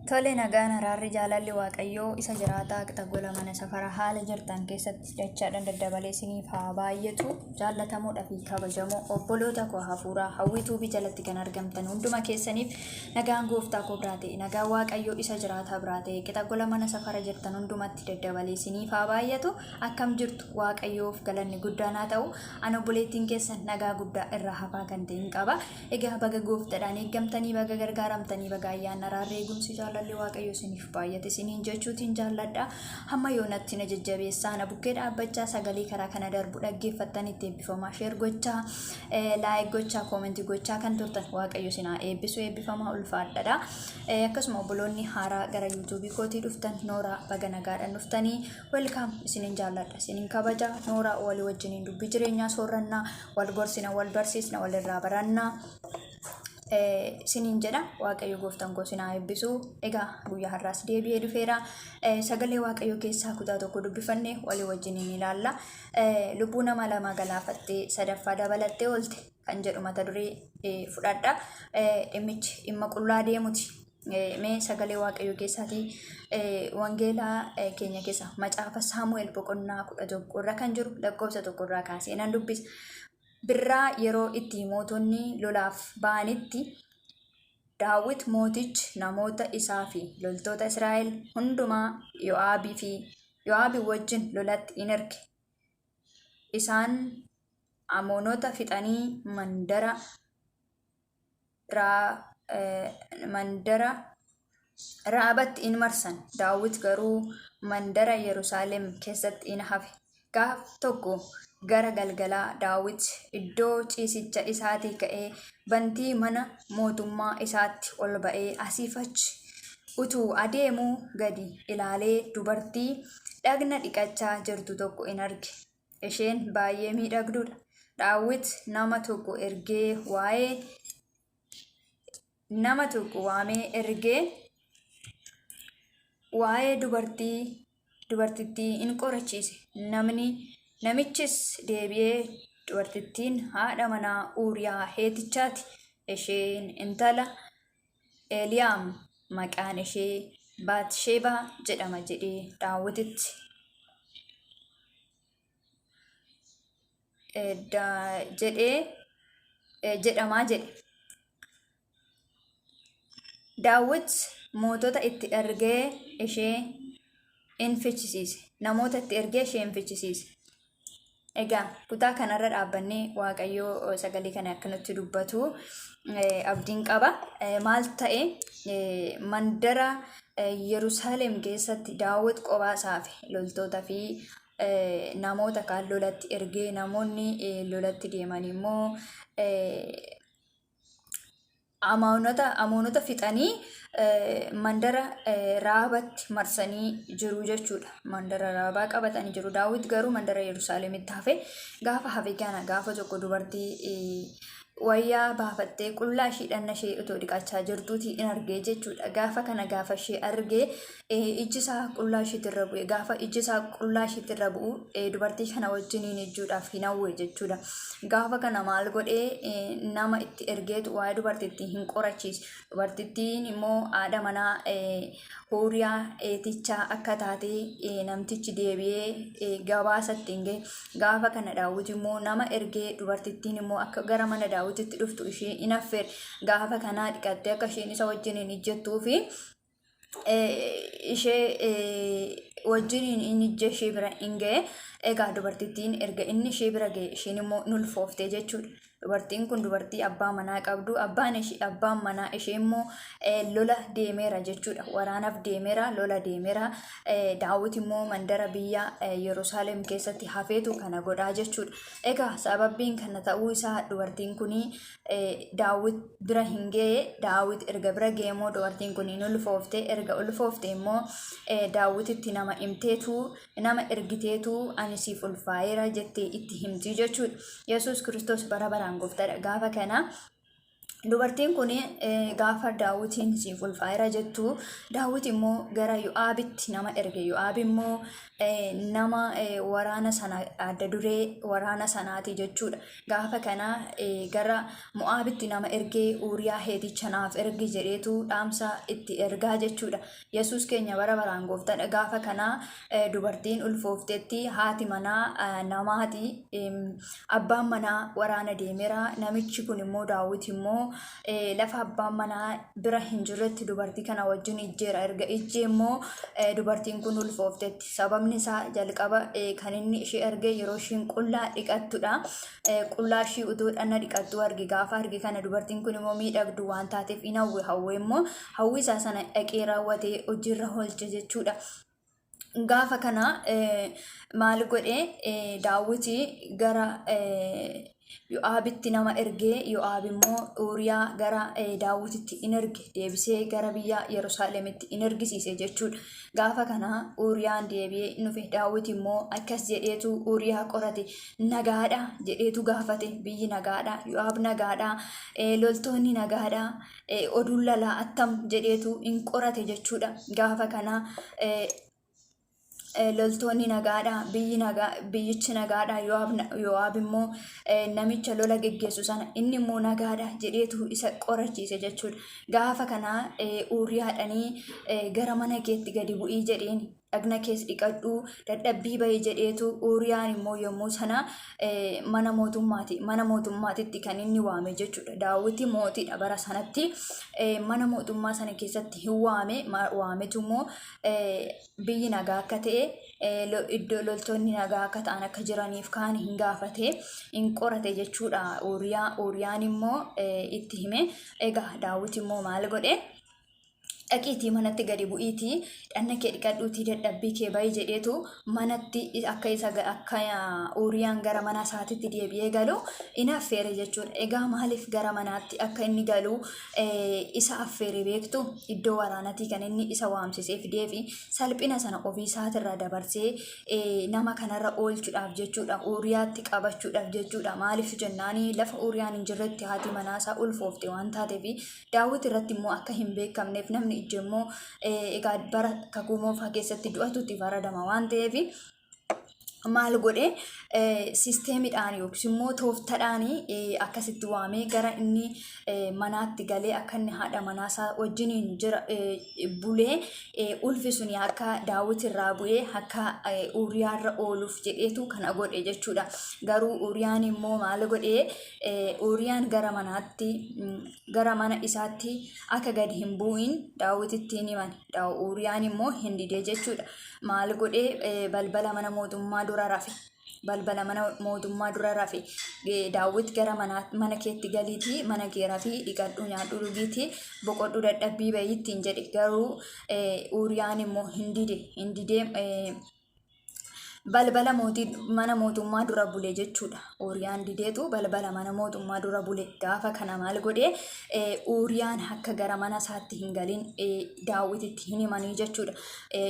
Tole nagaan araarri jaalalli Waaqayyoo isa jiraataa qixa gola mana safara haala jirtan keessatti dachaadhaan daddabalee isiniif haa baay'atu. Jaallatamoodha fi kabajamoo obboloota koo hafuuraa Hawwii Tuubii jalatti kan argamtan hunduma keessaniif nagaan gooftaa koo biraa ta'e, nagaan Waaqayyoo isa jiraataa biraa ta'e qixa gola mana safara jirtan hundumatti daddabalee isiniif haa baay'atu. Akkam jirtu? Waaqayyoof galanni guddaan haa ta'u. Ani obboleettiin keessan nagaa guddaa irraa hafaa kan ta'e hin qaba. Egaa baga gooftadhaan eeggamtanii, baga gargaaramtanii, baga ayyaanni, araarri, eegumsi, jaalalli Waaqayyo isiniif baay'ate isiniin jechuutiin jaalladha. Hamma yoonatti na jajjabeessaa, na bukkee dhaabbachaa, sagalee karaa kana darbu dhaggeeffattan itti eebbifamaa, share gochaa, like gochaa, comment gochaa kan turtan Waaqayyo isin haa eebbisu, eebbifamaa, ulfaadhadha. Akkasuma obboloonni haaraa gara yuutuubii kootii dhuftan, nooraa, baga nagaadhaan dhuftanii, welcome, isinin jaalladha, isinin kabaja. Nooraa, walii wajjiniin dubbii jireenyaa soorrannaa, wal gorsina, wal barsiisna, walirraa baranna isiniin jedha. Waaqayyo gooftaan koo isin haa eebbisu. Egaa guyyaa har'aas deebi'ee dhufeera. Sagalee Waaqayyo keessaa kutaa tokko dubbifanne walii wajjiniin ilaalla. Lubbuu nama lama galaafattee sadaffaa dabalattee oolte kan jedhu mata duree fudhadha. Dhimmichi dhimma qullaa deemuti. Mee sagalee Waaqayyoo keessaatii wangeelaa keenya keessa macaafa Saamu'eel boqonnaa 11 irra kan jiru lakkoofsa 1 irraa kaasee nan dubbisa. Birraa yeroo itti mootonni lolaaf ba'anitti Daawit mootichi namoota isaa fi loltoota Israa'el hundumaa Yo'aabii fi Yo'aabii wajjin lolatti in erge. Isaan Amoonota fixanii mandara Ra'abatti in marsan. Daawit garuu mandara Yerusaalem keessatti in hafe. Gaaf tokko gara galgalaa Daawit iddoo ciisicha isaatii ka'ee bantii mana mootummaa isaatti ol ba'ee asiif achi utuu adeemuu gadi ilaalee dubartii dhagna dhiqachaa jirtu tokko in arge. Isheen baay'ee miidhagduudha. Daawit nama tokko ergee waa'ee nama tokko waamee ergee waa'ee dubartittii in qorachiise. Namni namichis deebi'ee, dubartittiin haadha manaa Uuriyaa Heetichaati. Isheen intala Eeliyaam, maqaan ishee Baat-Sheebaa jedhama jedhee Daawititti jedhee jedhamaa jedhe. Daawit mootota itti ergee ishee in fichisiise. Namoota itti ergee ishee in fichisiise. Egaa kutaa kanarra dhaabbannee Waaqayyoo sagalee kana akka nutti dubbatu abdiin qaba. Maal ta'e? Mandara Yerusaalem keessatti Daawit kophaa isaa fi loltoota fi namoota kaan lolatti ergee, namoonni lolatti deeman immoo Amoonota fixanii mandara Raabatti marsanii jiru jechuudha. Mandara Raabaa qabatanii jiru. Daawit garuu mandara Yerusaalemitti hafe. Gaafa hafe kana gaafa tokko dubartii wayyaa baafattee qullaa ishii dhanna ishee otoo dhiqachaa jirtuuti in argee jechuudha. Gaafa kana gaafa ishee argee ijji isaa qullaa ishiitirra bu'e. Gaafa ijji isaa qullaa ishiitirra bu'u dubartii kana wajjiniin ejjuudhaaf hin hawwe jechuudha. Gaafa kana maal godhee? Nama itti ergeetu waa'ee dubartittii hin qorachiise. Dubartittiin immoo haadha manaa Uuriyaa Heetichaa akka taate namtichi deebi'ee gabaasa ittiin gahe. Gaafa kana Daawit immoo nama ergee dubartittiin immoo akka gara mana Daawititti dhuftu ishee in affeere. Gaafa kana dhiqattee akka isheen isa wajjiniin ejjettuu fi ishee wajjiniin inni ijja ishee bira in ga'e. Egaa dubartittiin erga inni ishee bira ga'e isheen immoo in ulfoofte jechuudha. Dubartiin kun dubartii abbaa manaa qabdu. Abbaan ishee, abbaan manaa ishee immoo lola deemeera jechuudha. Waraanaaf deemeera, lola deemeera. Daawit immoo mandara biyya Yerusaalem keessatti hafeetu kana godhaa jechuudha. Egaa sababbiin kana ta'uu isaa dubartiin kun Daawit bira hin ga'e. Daawit erga bira ga'e immoo dubartiin kun hin ulfoofte. Erga ulfoofte immoo Daawititti nama himteetu, nama ergiteetu, ani siif ulfaa'eera jettee itti himti jechuudha. Yesuus Kiristoos bara baraan gooftaadha. Gaafa kana Dubartiin kun gaafa Daawwitiin siif ulfaa'eera jettu, Daawwit immoo gara Yo'aabitti nama erge. Yo'aab immoo nama waraana sana adda duree waraana sanaati jechuudha. Gaafa kana gara Mo'aabitti nama ergee Uuriyaa Heeticha naaf ergi jedheetu dhaamsa itti ergaa jechuudha. Yesuus keenya bara baraan gooftaadha. Gaafa kana dubartiin ulfooftetti haati manaa namaati. Abbaan manaa waraana deemeera. Namichi kun immoo Daawit immoo lafa abbaan manaa bira hin jirretti dubartii kana wajjin ijjeera. Erga ijjee immoo dubartiin kun ulfooftetti. Sababni isaa jalqaba kan inni ishee arge yeroo ishiin qullaa dhiqattudha. Qullaa ishii utuu dhanna dhiqattuu arge. Gaafa arge kana dubartiin kun immoo miidhagduu waan taateef in hawwe. Hawwe immoo hawwii isaa sana dhaqee raawwatee hojiirra oolche jechuudha. Gaafa kana maal godhe Daawiti gara Yo'aabitti nama ergee Yo'aab immoo Uuriyaa gara Daawititti in erge deebisee gara biyya Yerusaalemitti in ergisiise jechuudha. Gaafa kana Uuriyaan deebi'ee in dhufe Daawit immoo akkas jedheetu Uuriyaa qorate nagaadha jedheetu gaafate biyyi nagaadha Yo'aab nagaadha loltoonni nagaadha oduun lalaa attam jedheetu in qorate jechuudha. Gaafa kana loltoonni nagaadha, biyyi nagaa, biyyichi nagaadha, Yo'aab immoo namicha lola geggeessu sana inni immoo nagaadha jedheetu isa qorachiise jechuudha. Gaafa kana Uuriyaadhanii gara mana keetti gadi bu'ii jedheen dhagna kees dhiqadhu dadhabbii bahi jedheetu Uuriyaan immoo yommuu sana mana mootummaati mana mootummaatitti kan inni waame jechuudha. Daawiti mootiidha bara sanatti mana mootummaa sana keessatti hin waame waametu immoo biyyi nagaa akka ta'e iddoo loltoonni nagaa akka ta'an akka jiraniif kaan hin gaafate hin qorate jechuudha. Uuriyaan immoo itti hime. Egaa Daawit immoo maal godhe? Dhaqiitii manatti gadi bu'iitii dhanna kee dhiqadhuutii dadhabbii kee bahi jedheetu manatti akka isa akka Uuriyaan gara mana isaatitti deebi'ee galu in affeere jechuudha. Egaa maaliif gara manaatti akka inni galu isa affeere beektu? Iddoo waraanatii kan inni isa waamsisee fidee fi salphina sana ofii isaatirraa dabarsee nama kanarra oolchuudhaaf jechuudha. Uuriyaatti qabachuudhaaf jechuudha. Maaliif jennaani lafa Uuriyaan hin jirretti haati manaasaa ulfoofte waan taateef Daawit irratti immoo akka hin beekamneef namni ijje immoo egaa bara kakuu moofaa keessatti du'atu itti faradama waan ta'eef maal godhe sisteemidhaan yookiis immoo tooftadhaan akkasitti waamee gara inni manaatti galee akka inni haadha manaasaa wajjiniin jira bulee ulfi suni akka Daawit irraa bu'ee akka Uuriyaarra ooluuf jedheetu kana godhe jechuudha. Garuu Uuriyaan immoo maal godhee Uuriyaan gara manaatti gara mana isaatti akka gadi hin bu'in Daawititti hin himan. Uuriyaan immoo hin dide jechuudha. Maal godhee balbala mana mootummaa dura rafe. Balbala mana mootummaa dura rafe. Daawit gara mana keetti galiitii mana kee rafii dhiqadhu nyaadhu dhugiitii boqodhu dadhabbii bahii ittiin jedhe. Garuu Uuriyaan immoo hin dide. Hin didee balbala mootii mana mootummaa dura bule jechuudha. Uuriyaan dideetu balbala mana mootummaa dura bule. Gaafa kana maal godhee Uuriyaan akka gara mana isaatti hin galin Daawititti hin himanii jechuudha.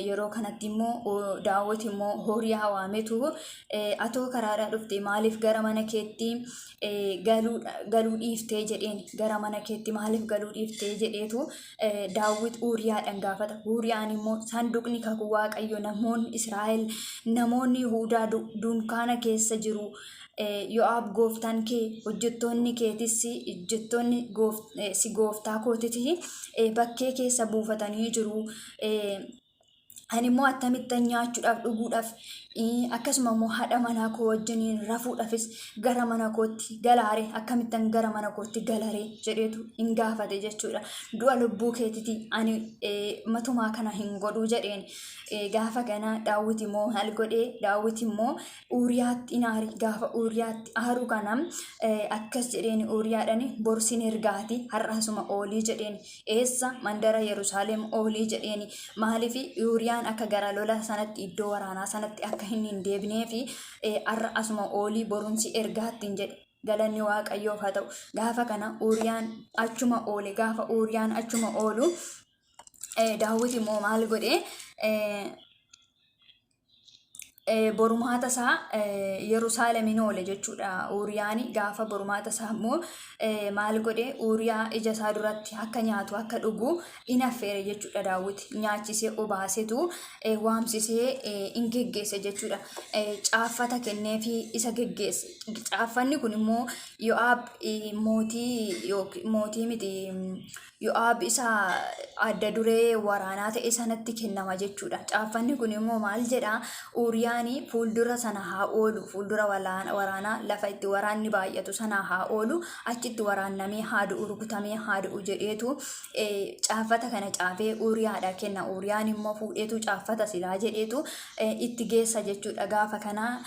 Yeroo kanatti immoo Daawit immoo Uuriyaa waametu atoo karaadhaa dhufte maaliif gara mana keetti galuu dhiiftee jedheen gara mana keetti maaliif galuu dhiiftee jedheetu Daawit Uuriyaadhaan gaafata. Uuriyaan immoo saanduqni kakuu Waaqayyo namoonni Israa'el namoonni Yihuudaa dunkaana keessa jiru. Yo'aab gooftaan kee hojjettoonni keetis hojjettoonni si gooftaa kootitis bakkee keessa buufatanii jiru. Ani immoo akkamittan nyaachuudhaaf dhuguudhaaf akkasuma immoo haadha manaa koo wajjiniin rafuudhaafis gara mana kootti galaare akkamittan gara mana kootti galaree jedheetu hin gaafate jechuudha. Du'a lubbuu keetiti ani matumaa kana hin godhuu jedheen. Gaafa kana Daawit immoo maal godhee Daawit immoo Uuriyaatti in aare. Gaafa Uuriyaatti aaru kana akkas jedheen Uuriyaadhaan borsin ergaati har'asuma oolii jedheen. Eessa? Mandara Yerusaalem oolii jedheeni. Maaliif Uuriyaan akka gara lola sanatti iddoo waraanaa sanatti akka inni hin deebineefi har'a asuma oolii borumsi ergaa ittiin jedhe. Galanni Waaqayyoof haa ta'u. Gaafa kana Uuriyaan achuma oole. Gaafa Uuriyaan achuma oolu Daawit immoo maal godhe? Borumaata isaa Yerusaalemiin oole jechuudha. Uuriyaani gaafa borumaata isaa immoo maal godhe? Uuriyaa ija isaa duratti akka nyaatu akka dhugu in affeere jechuudha. Daawit nyaachisee obaasetu waamsisee in geggeesse jechuudha. Caaffata kenneefi isa geggeesse. Caaffanni kun immoo Yo'aab mootii, mootii miti, Yo'aab isa adda duree waraanaa ta'e sanatti kennama jechuudha. Caaffanni kun immoo maal jedha? Uuriyaan fuuldura sana haa oolu, fuuldura waraanaa lafa itti waraanni baay'atu sana haa oolu, achitti waraannamee haa du'u, rukutamee haa du'u jedheetu caaffata kana caafee Uuriyaadha kenna. Uuriyaan immoo fuudheetu caaffata silaa jedheetu itti geessa jechuudha. Gaafa kana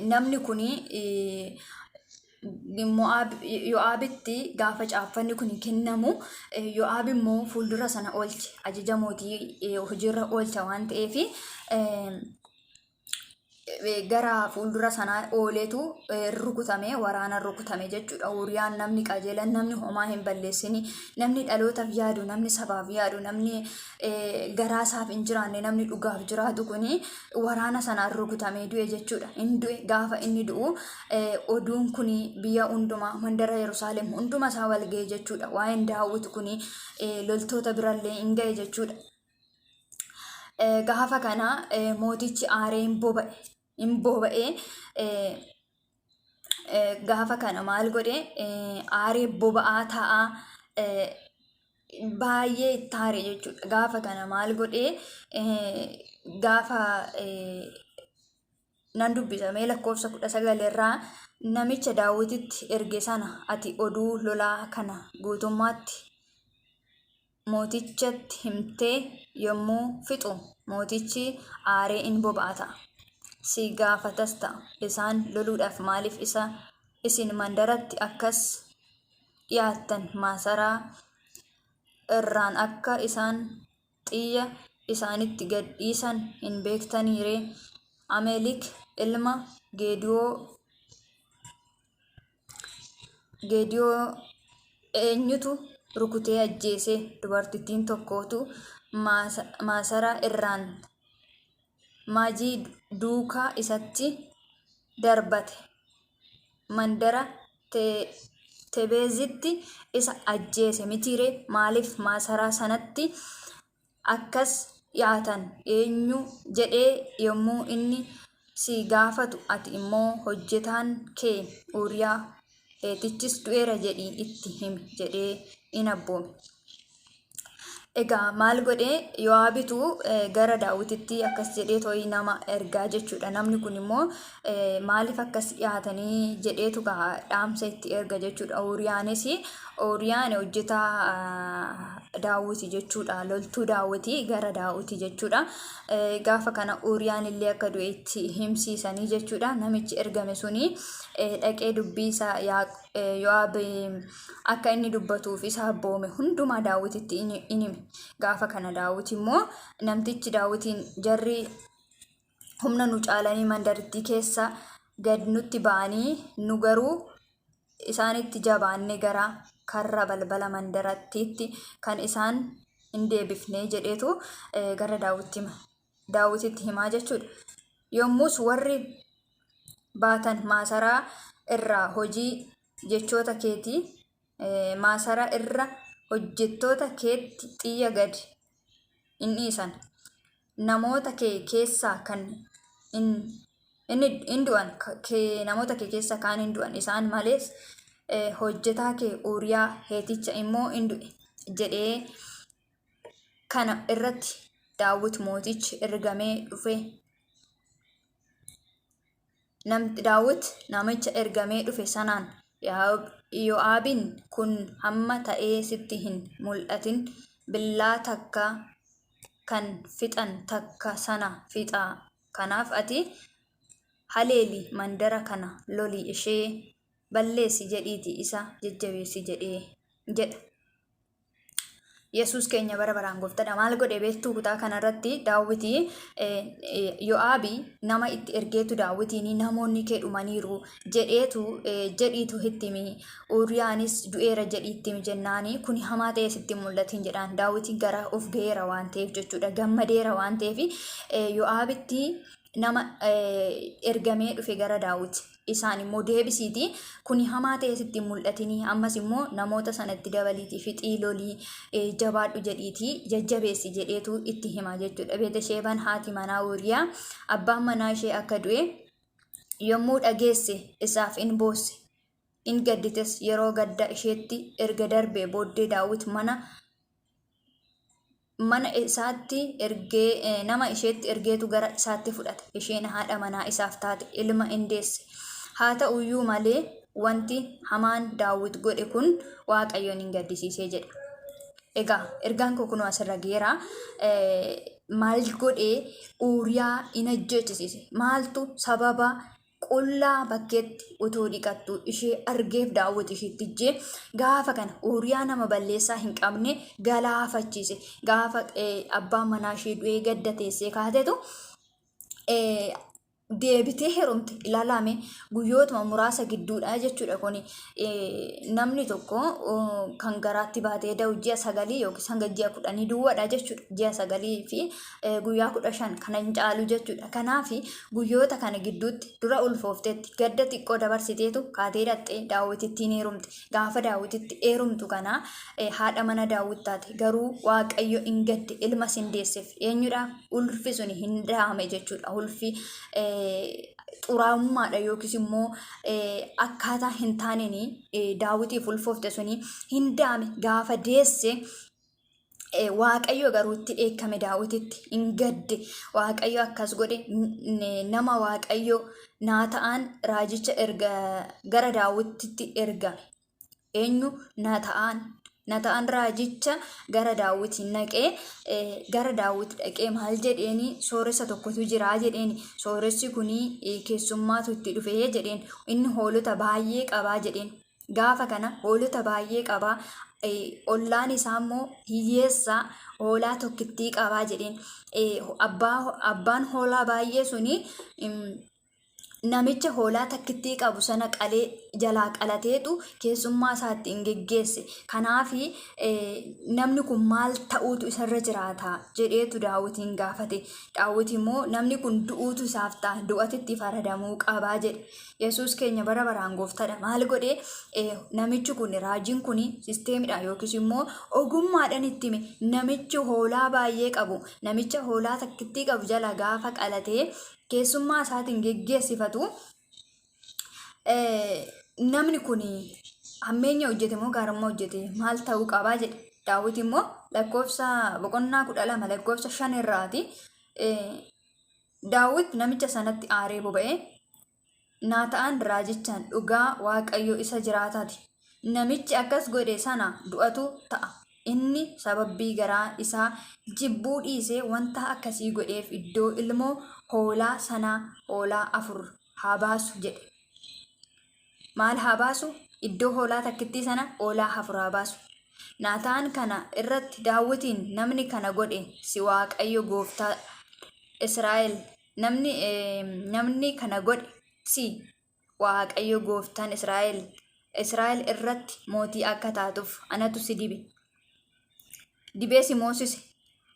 namni kun Yo'aabitti gaafa caaffanni kun kennamu, Yo'aab immoo fuuldura sana oolche, ajaja mootii hojiirra oolcha waan ta'eef gara fuuldura sanaa ooleetu rukutame, waraana rukutame jechuudha. Uuriyaan namni qajeelan, namni homaa hin balleessini, namni dhalootaaf yaadu, namni sabaaf yaadu, namni garaa isaaf hin jiraanne, namni dhugaaf jiraatu kuni waraana sanaan rukutamee du'e jechuudha. Hin du'e. Gaafa inni du'u oduun kuni biyya hundumaa, mandara Yerusaalem hunduma isaa wal ga'e jechuudha. Waa'een Daawit kuni loltoota birallee hin ga'e jechuudha. Gaafa kana mootichi aaree hin boba'e. Hin boba'ee. Gaafa kana maal godhe? Aaree boba'aa ta'a, baay'ee itti aare jechuudha. Gaafa kana maal godhe? Gaafa nan dubbisa mee lakkoofsa 19 irraa: "Namicha Daawititti erge sana, 'Ati oduu lolaa kana guutummaatti mootichatti himtee yommuu fixu, mootichi aaree in boba'a ta'a, si gaafatas ta'a. Isaan loluudhaaf maaliif isa isin mandaratti akkas dhi'aattan? Maasaraa irraan akka isaan xiyya isaanitti gad dhiisan hin beektanii ree? Amelik ilma Geediyoo eenyutu rukutee ajjeese? Dubartittiin tokkotu maasaraa irraan maajii duukaa isatti darbate mandara Tebezitti isa ajjeese mitii ree? Maaliif maasaraa sanatti akkas dhi'aatan? Eenyu jedhee yommuu inni si gaafatu, ati immoo, Hojjetaan kee Uuriyaa Heetichis du'eera jedhii itti himi jedhee in abboome. Egaa maal godhe? Yo'aabitu gara Daawititti akkas jedhee to'ii nama ergaa jechuudha. Namni kun immoo maaliif akkas dhiyaatanii jedheetu dhaamsa itti erga jechuudha. Uuriyaanis, Uuriyaan hojjetaa Daawiti jechuudha. Loltuu Daawiti gara Daawiti jechuudha. Gaafa kana Uuriyaan illee akka du'e itti himsiisanii jechuudha. Namichi ergame suni dhaqee dubbii isaa Yo'aab akka inni dubbatuuf isa abboome hundumaa Daawititti in hime. Gaafa kana Daawit immoo namtichi Daawitiin, "Jarri humna nu caalanii mandarittii keessa gad nutti ba'anii, nu garuu isaanitti jabaanne gara karra balbala mandarattiitti kan isaan hin deebifne" jedheetu gara Daawititti himaa jechuudha. Yommus warri baatan maasaraa irraa hojii jechoota keetii maasaraa irra hojjettoota keetti xiyya gad in dhiisan. Namoota kee keessaa kan in du'an, namoota kee keessaa kaan in du'an, isaan malees hojjetaa kee Uuriyaa Heeticha immoo in du'e jedhee. Kana irratti Daawit mootichi ergamee dhufe Daawit namicha ergamee dhufe sanaan, "Yo'aabiin, 'Kun hamma ta'ee sitti hin mul'atin, billaa takka kan fixan takka sana fixa, kanaaf ati haleeli, mandara kana loli, ishee balleessi jedhiitii isa jajjabeessi" jedhee jedha. Yesuus keenya bara baraan gooftadha. Maal godhe beektuu kutaa kanarratti Daawiti Yo'aabi nama itti ergeetu Daawitiin namoonni kee dhumaniiru jedheetu jedhiitu itti himi. Uuriyaanis du'eera jedhii itti himi jennaani kuni hamaa ta'ee sitti hin mul'atin jedhaan. Daawiti gara of ga'eera waan ta'eef jechuudha. Gammadeera waan ta'eef Yo'aabitti nama ergamee dhufe gara Daawit. Isaan immoo deebisiiti kuni hamaa ta'ee sitti hin mul'atinii ammas immoo namoota sanatti dabaliitii fixii lolii jabaadhu jedhiitii jajjabeessi jedheetu itti hima jechuudha. Beetesheebaan haati manaa Uuriyaa abbaan manaa ishee akka du'e yommuu dhageesse isaaf in boosse. In gaddites yeroo gadda isheetti erga darbee booddee Daawit mana mana isaatti ergee nama isheetti ergeetu gara isaatti fudhate. Isheen haadha manaa isaaf taate ilma in deesse. Haa ta'u iyyuu malee wanti hamaan Daawit godhe kun Waaqayyoon hin gaddisiisee jedha. Egaa ergaan koo kunoo asirra geera. Maal godhee Uuriyaa in ajjeechisiise? Maaltu sababa Qullaa bakkeetti utuu dhiqattu ishee argeef Daawit ishiitti ijjee gaafa kana Uuriyaa nama balleessaa hin qabne galaafachiise. Gaafa abbaan manaa ishee du'ee gadda teessee kaatetu deebitee heerumte ilaalame guyyootuma muraasa gidduudha jechuudha kuni namni tokko kan garaatti baatee da'u ji'a sagalii yookiis hanga ji'a kudhanii duwwaadha jechuudha ji'a sagalii fi guyyaa 15 kana hin caalu jechuudha. Kanaaf guyyoota kana gidduutti dura ulfoofteetti gadda xiqqoo dabarsiteetu kaatee dhaqxee Daawititti hin heerumte. Gaafa Daawititti heerumtu kana haadha mana Daawit taate. Garuu Waaqayyo hin gadde ilma sin deesseef. Eenyudha? Ulfi suni hin daame jechuudha. Ulfi xuraa'ummaadha yookiis immoo akkaataa hin taaneen Daawitiif ulfoofte suni hin daame gaafa deesse Waaqayyo garuu itti dheekkame Daawititti hin gadde. Waaqayyo akkas godhe nama Waaqayyo Naata'aan raajicha erga gara Daawititti ergame. Eenyu Naata'aan? Naata'aan raajicha gara Daawit naqee gara Daawit dhaqee maal jedheeni sooressa tokkotu jira jedheeni sooressi kuni keessummaatu itti dhufee jedheen inni hoolota baay'ee qabaa jedheen. Gaafa kana hoolota baay'ee qaba. Ollaan isaa immoo hiyyeessa hoolaa tokkittii qabaa jedheen. Abbaan hoolaa baay'ee suni namicha hoolaa takkittii qabu sana qalee jalaa qalateetu keessummaa isaatti hin geggeesse. Kanaaf namni kun maal ta'uutu isarra jiraata jedheetu Daawitiin gaafate. Daawit immoo namni kun du'uutu isaaf ta'a du'atitti faradamuu qabaa jedhe. Yesuus keenya bara baraan gooftadha. Maal godhee namichi kun raajiin kun sisteemidha yookiis immoo ogummaadhaan itti hime namichi hoolaa baay'ee qabu namicha hoolaa takkittii qabu jala gaafa qalatee keessummaa isaatiin geggeessifatu namni kun hammeenya hojjete moo gaarummaa hojjete maal ta'uu qabaa jedhe. Daawit immoo lakkoofsa boqonnaa 12 lakkoofsa 5 irraati. Daawit namicha sanatti aaree boba'ee, Naataan raajichaan, Dhugaa Waaqayyo isa jiraataa ti, namichi akkas godhe sana du'atu ta'a, inni sababii garaa isaa jibbuu dhiisee wanta akkasii godheef iddoo ilmoo hoolaa sanaa hoolaa afur haa baasu jedhe. Maal haa baasu? Iddoo hoolaa takkittii sana hoolaa afur haa baasu. Naataan kana irratti Daawitiin, Namni kana godhe si Waaqayyo gooftaa Israa'el namni namni kana godhe si Waaqayyo gooftaan Israa'el Israa'el irratti mootii akka taatuuf anatu si dibe. Dibee si moosise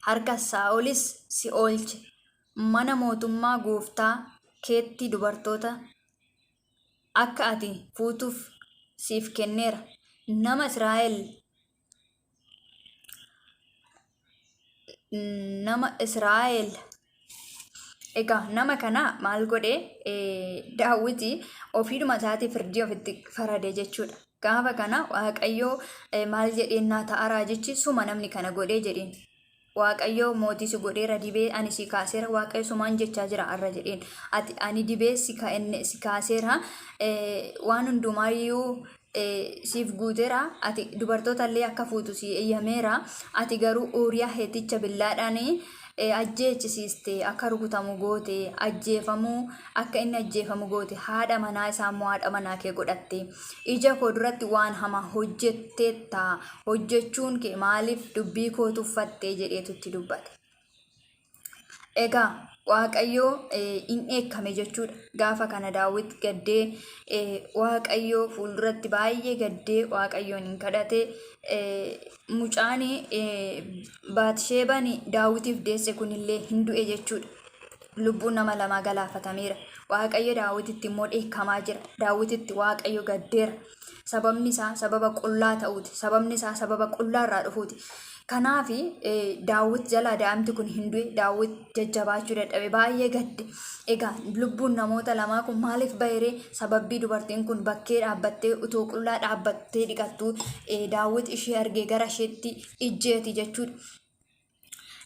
harka Saa'olis si oolche. Mana mootummaa gooftaa keetti dubartoota akka ati fuutuuf siif kenneera. Nama Israa'el nama Israa'el egaa nama kana maal godhe Daawiti ofiidhuma isaatii firdii ofitti farade jechuudha. Gaafa kana Waaqayyoo maal jedheen naa ta'a raajichi suma namni kana godhee jedheen. Waaqayyo mootii si godheera dibee ani si kaaseera Waaqayyo sumaan jechaa jira har'a jedheen. Ati ani dibee si kaaseera waan hundumaayyuu siif guuteera ati dubartoota illee akka fuutu si eeyyameera ati garuu Uuriyaa Heeticha billaadhaan Ajjeechisiiste, akka rukutamu goote, ajjeefamuu akka inni ajjeefamu goote, haadha manaa isaa immoo haadha manaa kee godhatte. Ija koo duratti waan hamaa hojjetteetta, hojjechuun kee maaliif dubbii koo tuffatte jedheetu itti dubbate. Egaa Waaqayyo in dheekkame jechuudha. Gaafa kana Daawit gaddee Waaqayyo fuulduratti baay'ee gaddee Waaqayyoon hin kadhate. Mucaan Baatisheebaan Daawitiif deesse kunillee hin du'e jechuudha. Lubbuun nama lamaa galaafatameera. Waaqayyo Daawititti immoo dheekkamaa jira. Daawititti Waaqayyo gaddeera. Sababni isaa sababa qullaa ta'uuti. Sababni isaa sababa qullaa irraa dhufuuti. Kanaaf Daawit jalaa daa'imti kun hin du'e. Daawit jajjabaachuu dadhabe. Baay'ee gadde. Egaa lubbuun namoota lamaa kun maaliif baheree? Sababbii dubartiin kun bakkee dhaabbattee utuu qullaa dhaabbattee dhiqattuu Daawit ishee argee gara isheetti ijjeeti jechuudha.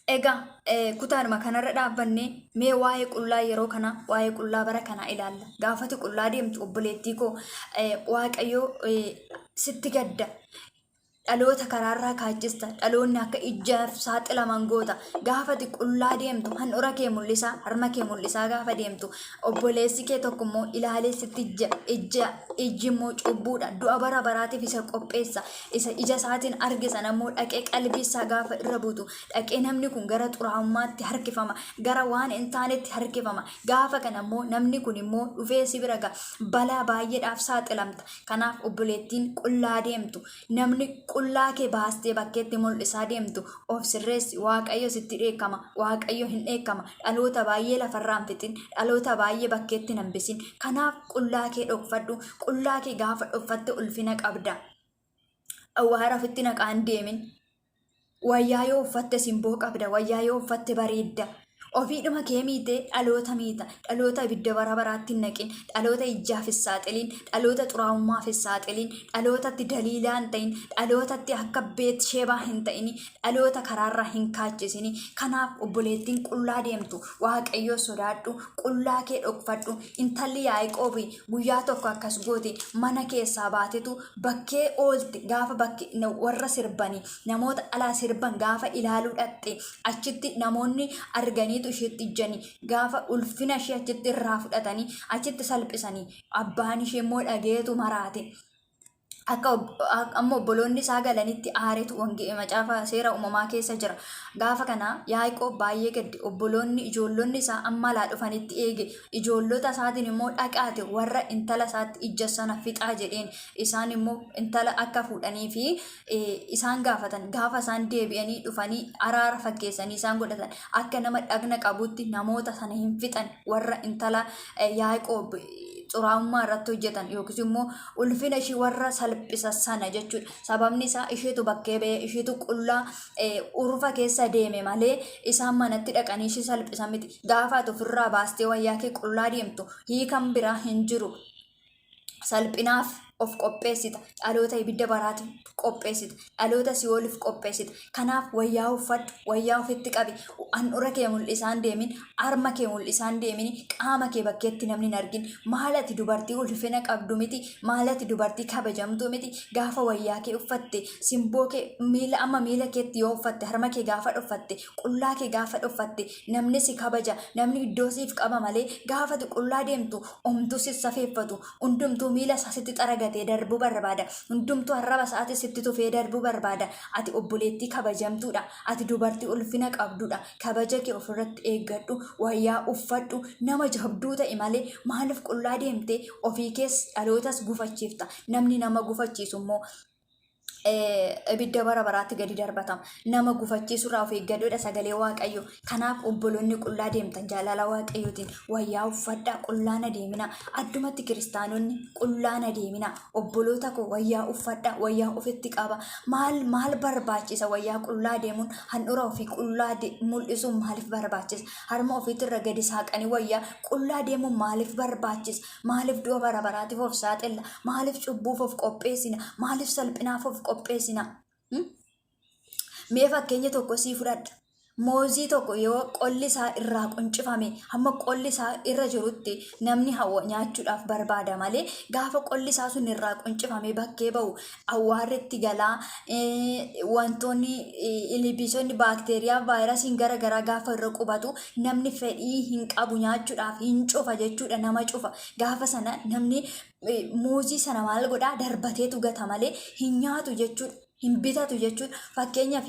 Egaa kutaanuma kanarra dhaabbannee mee waa'ee qullaa yeroo kanaa, waa'ee qullaa bara kanaa ilaalla. Gaafati qullaa deemtu obboleettii koo Waaqayyo sitti gadda. Dhaloota karaarraa kaachista. Dhaloonni akka ijjaaf saaxilaman goota. Gaafati qullaa deemtu handhura kee mul'isaa, harma kee mul'isaa gaafa deemtu obboleessi kee tokko immoo ilaalee sitti ijja. Ijja ijji immoo cubbuudha. Du'a bara baraatiif isa qopheessa. Isa ija isaatiin arge sana immoo dhaqee qalbii isaa gaafa irra buutu dhaqee namni kun gara xuraa'ummaatti harkifama, gara waan hin taanetti harkifama. Gaafa kana immoo namni kun immoo dhufee si bira ga'a. Balaa baay'eedhaaf saaxilamta. Kanaaf obboleettiin qullaa deemtu, namni qullaa kee baastee bakkeetti mul'isaa deemtu of sirreessi. Waaqayyo sitti dheekkama. Waaqayyo hin dheekkama. Dhaloota baay'ee lafarraa hin fixin. Dhaloota baay'ee bakkeetti hin hambisin. Kanaaf qullaa kee dhokfadhu. Qullaa kee gaafa dhokfatte ulfina qabda. Awwaara ofitti naqaa hin deemin. Wayyaa yoo uffatte simboo qabda. Wayyaa yoo uffatte bareedda. Ofiidhuma kee miitee dhaloota miita. Dhaloota ibidda bara baraatti hin naqin. Dhaloota ijjaaf hin saaxilin. Dhaloota xuraa'ummaaf hin saaxilin. Dhalootatti daliilaa hin ta'in. Dhalootatti akka Beetsheebaa hin ta'in. Dhaloota karaarraa hin kaachisini. Kanaaf obboleettiin qullaa deemtu Waaqayyoo sodaadhu. Qullaa kee dhokfadhu. Intalli Yaaqoob guyyaa tokko akkas goote mana keessaa baatetu bakkee oolte gaafa bakke warra sirbanii namoota alaa sirban gaafa ilaaluu dhaqxe achitti namoonni arganiitu isheetti ijjanii gaafa ulfina ishee achitti irraa fudhatanii achitti salphisanii abbaan ishee immoo dhageetu maraate. Akka amma obboloonni isaa galanitti aaretu macaafa seera uumamaa keessa jira. Gaafa kana Yaaqoob baay'ee gadde. Obboloonni ijoollonni isaa amma alaa dhufanitti eege. Ijoollota isaatiin immoo dhaqaate warra intala isaatti ijja sana fixaa jedheen. Isaan immoo intala akka fuudhanii fi isaan gaafatan. Gaafa isaan deebi'anii dhufanii araara fakkeessanii isaan godhatan. Akka nama dhagna qabutti namoota sana hin fixan warra intala Yaaqoob xuraa'ummaa irratti hojjetan yookiis immoo ulfina ishii warra salphisa sana jechuudha. Sababni isaa isheetu bakkee ba'ee isheetu qullaa urufa keessa deeme malee isaan manatti dhaqanii ishii salphisan miti. Gaafa ati ofirraa baastee wayyaa kee qullaa deemtu hiikan biraa hin jiru. Salphinaaf of qopheessita. Dhaloota ibidda baraatiif qopheessita. Dhaloota si'ooliif qopheessita. Kanaaf wayyaa uffadhu, wayyaa ofitti qabi. Handhura kee mul'isaan deemin, harma kee mul'isaan deemin, qaama kee bakkeetti namni hin argin. Maal ati dubartii ulfina qabdu miti, maal ati dubartii kabajamtuu miti. Gaafa wayyaa kee uffatte, simboo kee miila amma miila keetti yoo uffatte, harma kee gaafa dhoffatte, qullaa kee gaafa dhoffatte, namni si kabaja, namni iddoo siif qaba malee gaafa ati qullaa deemtu omtuu si safeeffatu. Hundumtuu miila isaa sitti xaragatee darbuu barbaada. Hundumtuu arraba isaati sitti tufee darbuu barbaada. Ati obboleettii kabajamtuudha. Ati dubartii ulfina qabdudha. Kabaja kee ofirratti eeggadhu. Wayyaa uffadhu. Nama jabduu ta'i malee maaliif qullaa deemtee ofii kees dhalootas gufachiifta? Namni nama gufachiisu immoo ibidda bara baraatti gadi darbatama. Nama gufachiisurraa of eeggadhuudha sagalee Waaqayyoo. Kanaaf obboloonni qullaa deemtan jaalala Waaqayyootiin wayyaa uffadhaa qullaan adeemina. Addumatti kiristaanonni qullaan adeemina. Obboloota koo wayyaa uffadhaa wayyaa ofitti qaba. Maal maal barbaachisa wayyaa qullaa deemuun handhura ofii qullaa mul'isuun maaliif barbaachisa? Harma ofiitirra gadi saaqanii wayyaa qullaa deemuun maaliif barbaachisa? Maaliif du'a bara baraatiif of saaxilla? Maaliif cubbuuf of qopheessina? Maaliif salphinaaf of qopheessina? Mee fakkeenya tokko sii fudhadha. Moozii tokko yoo qolli isaa irraa quncifame hamma qolli isaa irra jirutti namni hawwa nyaachuudhaaf barbaada malee gaafa qolli isaa sun irraa quncifame bakkee ba'u awwaarri itti galaa, wantoonni ilbiisonni baakteeriyaa vaayirasiin gara garaa gaafa irra qubatu namni fedhii hin qabu nyaachuudhaaf hin cufa jechuudha, nama cufa. Gaafa sana namni muuzii sana maal godhaa darbateetu gata malee hin nyaatu jechuudha. Hin bitatu jechuudha. Fakkeenyaaf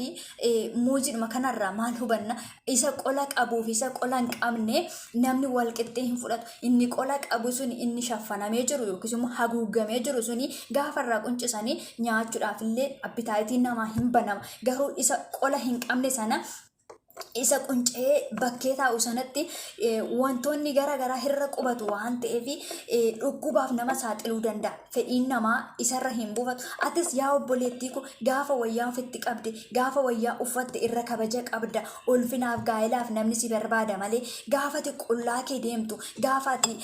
muuziidhuma kanarraa maal hubanna? Isa qola qabuu fi isa qola hin qabne namni wal qixxee hin fudhatu. Inni qola qabu suni inni shaffanamee jiru yookiis immoo haguugamee jiru suni gaafa irraa quncisanii nyaachuudhaaf illee appitaayitiin namaa hin banama. Garuu isa qola hin qabne sana isa qunca'ee bakkee taa'u sanatti wantoonni gara garaa irra qubatu waan ta'eef dhukkubaaf nama saaxiluu danda'a. Fedhiin namaa isarra hin buufatu. Atis yaa obboleettii koo gaafa wayyaa ofitti qabde, gaafa wayyaa uffatte irra kabaja qabda. Ulfinaaf gaa'ilaaf namni si barbaada malee gaafa ati qullaa kee deemtu, gaafa ati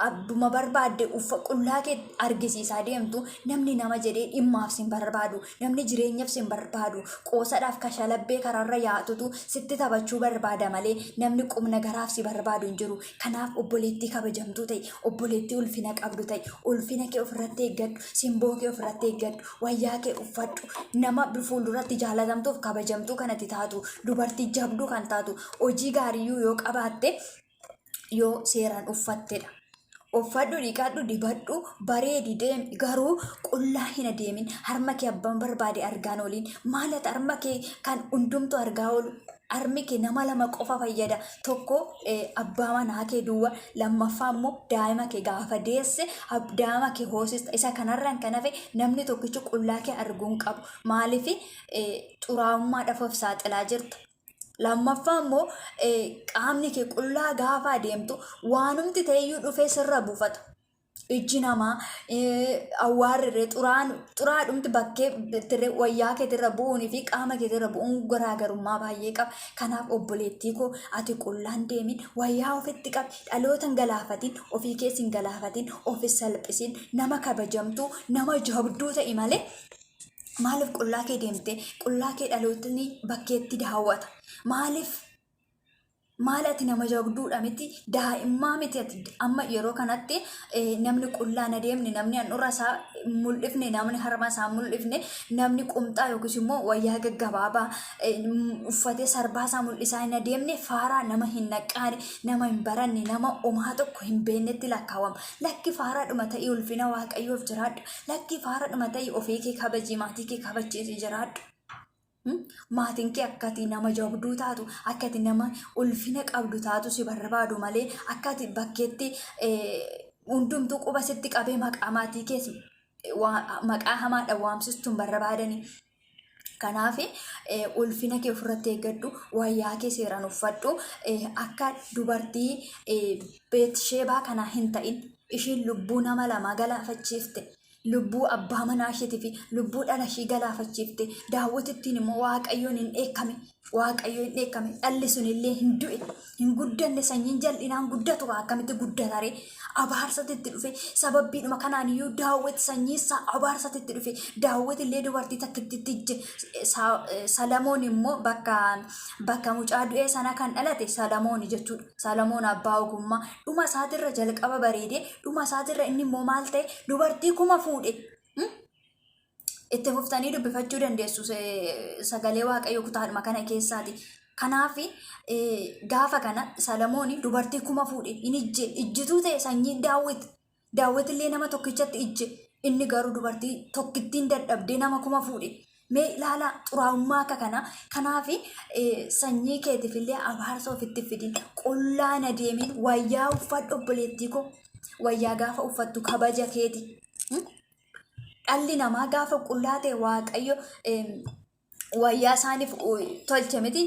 abbuma barbaadde qullaa kee argisiisaa deemtu namni nama jedhee dhimmaaf sin barbaadu. Namni jireenyaf sin barbaadu. Qoosadhaaf kashalabbee karaarra yaatutu sitti taphachuu barbaada malee namni qubna garaaf si barbaadu hin jiru. Kanaaf obboleettii kabajamtuu ta'i. Obboleettii ulfina qabdu ta'i. Ulfina kee ofirratti eeggadhu. Simboo kee ofirratti eeggadhu. Wayyaa kee uffadhu. Nama fuulduratti jaalatamtuuf kabajamtuu kanatti taatu. Dubartii jabduu kan taatu. Hojii gaariiyyuu yoo qabaatte yoo seeraan uffattedha. Uffadhu, dhiqadhu, dibadhu, bareedi deemi. Garuu qullaa hin adeemin. Harma kee abbaan barbaade argaan ooliin. Maal ati harma kee kan hundumtu argaa oolu? Harmi kee nama lama qofa fayyada. Tokko abbaa manaa kee duwwa, lammaffaa immoo daa'ima kee gaafa deesse daa'ima kee hoosista. Isa kanarraan kan hafe namni tokkichi qullaa kee arguu hin qabu. Maaliif xuraa'ummaadhaaf of saaxilaa jirta? Lammaffaa immoo qaamni kee qullaa gaafa adeemtu waanumti ta'eyyuu dhufee sirra buufata. Ijji namaa awwaarrirree xuraan xuraadhumti bakkee tirree wayyaa keetirra bu'uunii fi qaama keetirra bu'uun garaagarummaa baay'ee qaba. Kanaaf obboleettii koo ati qullaan deemin, wayyaa ofitti qabi, dhaloota hin galaafatin, ofii kees hin galaafatin, ofis salphisin, nama kabajamtuu nama jabduu ta'i malee maaliif qullaa kee deemte? Qullaa kee dhalootni bakkeetti daawwata. Maaliif? Maal ati nama jabduudha miti, daa'immaa miti ati. Amma yeroo kanatti namni qullaan adeemne, namni handhuura isaa mul'ifne, namni harma isaa mul'ifne, namni qumxaa yookiis immoo wayyaa gaggabaabaa uffatee sarbaa isaa mul'isaa hin adeemne faaraa nama hin naqqaane, nama hin baranne, nama omaa tokko hin beeknetti lakkaawama. Lakki, faaraadhuma ta'ii ulfina Waaqayyoof jiraadhu. Lakki, faaraadhuma ta'ii ofii kee kabajii, maatii kee kabachiisii jiraadhu. Maatiin kee akka ati nama jabduu taatu, akka ati nama ulfina qabdu taatu si barbaadu malee akka ati bakkeetti hundumtuu quba sitti qabee maqaa maatii kees maqaa hamaadhaan waamsistu hin barbaadani. Kanaaf ulfina kee ofirratti eeggadhu, wayyaa kee seeraan uffadhu, akka dubartii Beetsheebaa kanaa hin ta'in. Ishiin lubbuu nama lamaa galaafachiifte. Lubbuu abbaa manaa isheetii fi lubbuu dhala ishii galaafachiifte. Daawwitittiin immoo Waaqayyoon hin dheekkame. Waaqayyo hin dheekkame. Dhalli sun illee hin du'e. Hin guddanne. Sanyiin jal'inaan guddatu akkamitti guddataree? Abaarsatu itti dhufe. Sababbiidhuma kanaan iyyuu Daawwit sanyii isaa abaarsatu itti dhufe. Daawwit illee dubartii takkittitti ijje. Salamoon immoo bakka mucaa du'ee sana kan dhalate Salamoon jechuudha. Salamoon abbaa ogummaa dhuma isaatirra jalqaba bareedee dhuma isaatirra inni immoo maal ta'e? Dubartii 1000 fuudhe. Itti fuftanii dubbifachuu dandeessu sagalee Waaqayyoo kutaadhuma kana keessaati. Kanaaf gaafa kana Salamoon dubartii 1000 fuudhe hin ijje, ijjituu ta'e sanyii Daawit. Daawit illee nama tokkichatti ijje, inni garuu dubartii tokkittiin dadhabdee nama 1000 fuudhe. Mee ilaalaa xuraa'ummaa akka kanaa. Kanaaf sanyii keetiif illee abaarsa ofitti fidin. Qullaan adeemin, wayyaa uffadhu obboleettii koo. Wayyaa gaafa uffattu kabaja keeti. Dhalli namaa gaafa qullaa ta'e Waaqayyo wayyaa isaaniif tolche miti.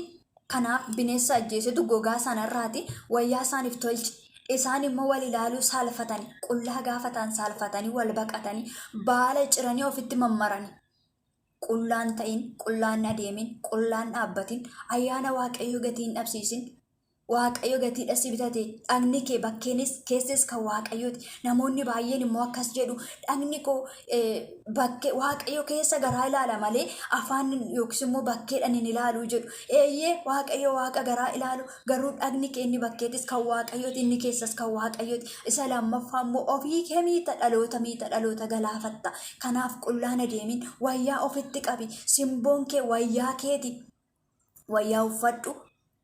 Kanaaf bineensa ajjeesetu gogaa sanarraati wayyaa isaaniif tolche. Isaan immoo wal ilaaluu saalfatani. Qullaa gaafa ta'an saalfatanii wal baqatanii baala ciranii ofitti mammarani. Qullaan ta'in, qullaan adeemin, qullaan dhaabbatin, ayyaana Waaqayyoo gatii hin dhabsiisin. Waaqayyo gatiidha si bitate. Dhagni kee bakkeenis keessis kan Waaqayyooti. Namoonni baay'een immoo akkas jedhu, dhagni koo bakkee Waaqayyo keessa garaa ilaala malee afaan yookiis immoo bakkeedhaan hin ilaalu jedhu. Eeyyee, Waaqayyo Waaqa garaa ilaalu, garuu dhagni kee inni bakkeetis kan Waaqayyooti, inni keessas kan Waaqayyooti. Isa lammaffaa immoo ofii kee miita, dhaloota miita, dhaloota galaafatta. Kanaaf qullaan adeemin, wayyaa ofitti qabi, simboon kee wayyaa keeti. Wayyaa uffadhu.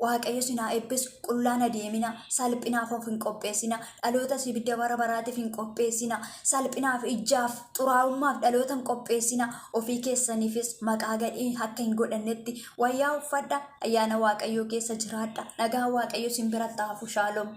Waaqayyo sin haa eebbisu. Qullaan adeemina. Salphinaaf of hin qopheessina. Dhaloota ibidda bara baraatiif hin qopheessina. Salphinaaf, ijjaaf, xuraa'ummaaf dhaloota hin qopheessina. Ofii keessaniifis maqaa gadhee akka hin godhannetti wayyaa uffadha. Ayyaana Waaqayyoo keessa jiraadha. Nagaan Waaqayyo sin biratti haa hafu. Shaaloom.